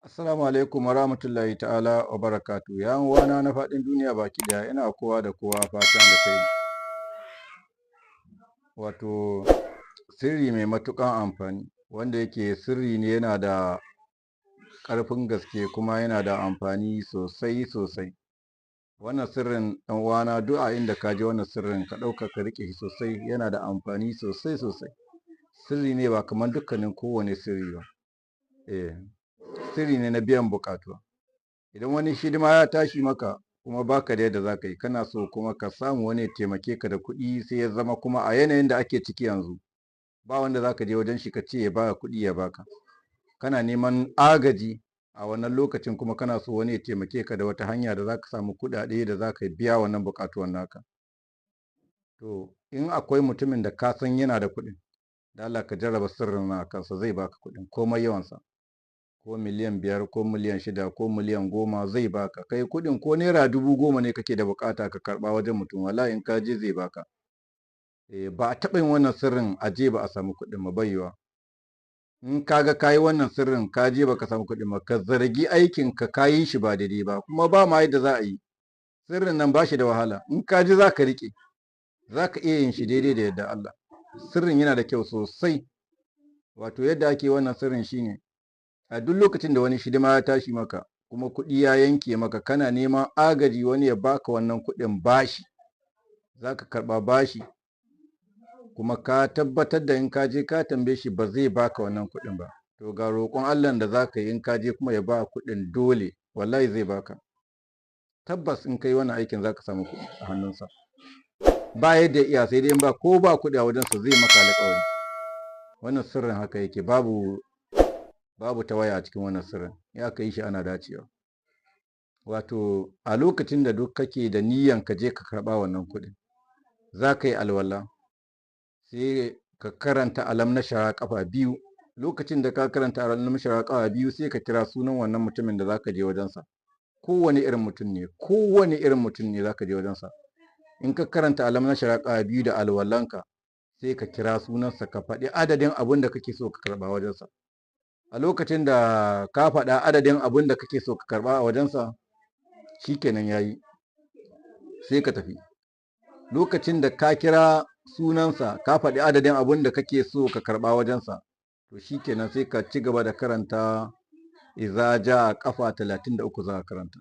Assalamu alaikum warahmatullahi ta'ala wa barakatu. Ya uwana na faɗin duniya baki ɗaya, ina kowa da kowa fatan alkhairi. Wato sirri mai matuƙan amfani, wanda yake sirri ne yana da ƙarfin gaske kuma yana da amfani sosai sosai. Wannan sirrin ɗan uwana, duk a inda ka ji wannan sirrin ka ɗauka ka riƙe shi sosai, yana da amfani sosai sosai. Sirri ne ba kamar dukkanin kowane sirri ba. Sirri ne na biyan buƙatu. Idan wani hidima ya tashi maka kuma baka da yadda za ka yi, kana so kuma ka samu wani ya taimake ka da kuɗi, sai ya zama kuma a yanayin da ake ciki yanzu ba wanda za ka je wajen shi ka ce ya baka kuɗi ya baka. Kana neman agaji a wannan lokacin kuma kana so wani ya taimake ka da wata hanya da za ka samu kuɗaɗe da za ka biya wannan buƙatuwan naka. To in akwai mutumin da ka san yana da kuɗin, da Allah ka jarraba sirrin nan a kansa, zai baka kuɗin komai yawansa. Ko 5 miliyan ko 6 miliyan ko 10 miliyan zai baka. Kai kuɗin ko ₦10,000 ne kake da buƙata ka karɓa wajen mutum, wallahi in ka je zai baka. Ba a taɓa yin wannan sirrin a je ba a samu kuɗin ba, bai yiwuwa. In ka ga ka yi wannan sirrin ka je ba ka samu kuɗin ba, ka zargi aikin ka ka yi shi ba daidai ba, kuma ba ma yadda za a yi. Sirrin nan ba shi da wahala, in ka ji za ka riƙe, za ka iya yin shi daidai da yadda Allah. Sirrin yana da kyau sosai. Wato yadda ake wannan sirrin shine, a duk lokacin da wani hidima ya tashi maka kuma kuɗi ya yanke maka, kana neman agaji wani ya baka wannan kuɗin bashi, za ka karɓa bashi kuma ka tabbatar da in ka je ka tambaye shi ba zai baka wannan kuɗin ba. To ga roƙon Allahn da za ka yi in ka je kuma ya ba kuɗin dole, wallahi zai baka. Tabbas in ka yi wannan aikin za ka samu kuɗi a hannunsa. Ba yadda ya iya, sai dai in ba ko ba kuɗi a wajensa zai maka alƙawari. Wannan sirrin haka yake, babu tawaya a cikin wannan sirrin. In aka yi shi ana dacewa. Wato a lokacin da duk kake da niyyan ka je ka karɓa wannan kuɗin, za ka yi alwala, sai ka karanta alam na shara ƙafa biyu. Lokacin da ka karanta alam na shara ƙafa biyu, sai ka kira sunan wannan mutumin da za ka je wajensa. Kowane irin mutum ne, kowane irin mutum ne za ka je wajensa. In ka karanta alam na shara ƙafa biyu da alwalanka, sai ka kira sunansa ka faɗi adadin abun da kake so ka karɓa wajensa. A lokacin da ka faɗa adadin abun da kake so ka karɓa a wajensa, shikenan yayi, sai ka tafi. Lokacin da ka kira sunansa ka faɗi adadin abun da kake so ka karɓa wajensa, to shikenan sai ka ci gaba da karanta iza ja ƙafa 33 za ka karanta.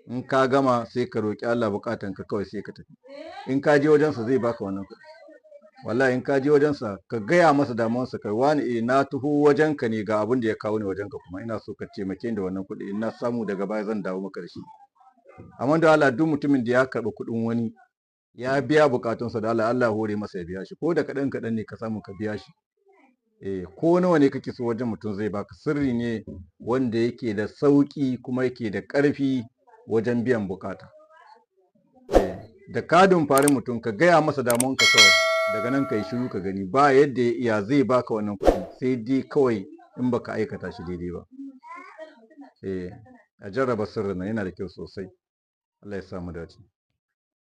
In ka gama sai ka roƙi Allah buƙatanka kawai sai ka tafi. In ka je wajensa zai baka wannan kuɗi. Wallahi in ka je wajensa ka gaya masa damuwarsa, kai wani na taho wajenka ne, ga abin da ya kawo ni wajenka, kuma ina so ka taimake ni da wannan kuɗi, in na samu daga baya zan dawo maka da shi. Amma da Allah duk mutumin da ya karɓi kuɗin wani ya biya buƙatunsa, da Allah Allah hore masa ya biya shi, ko da kaɗan kaɗan ne ka samu ka biya shi. Ko nawa ne kake so wajen mutum zai baka. Sirri ne wanda yake da sauƙi kuma yake da ƙarfi wajen biyan buƙata. Da ka dumfari mutum ka gaya masa damuwanka kawai, daga nan ka yi shiru ka gani, ba yadda ya iya zai baka wannan kuɗin, sai dai kawai in baka aikata shi daidai ba. A jarraba sirrin nan yana da kyau sosai. Allah ya sa mu dace.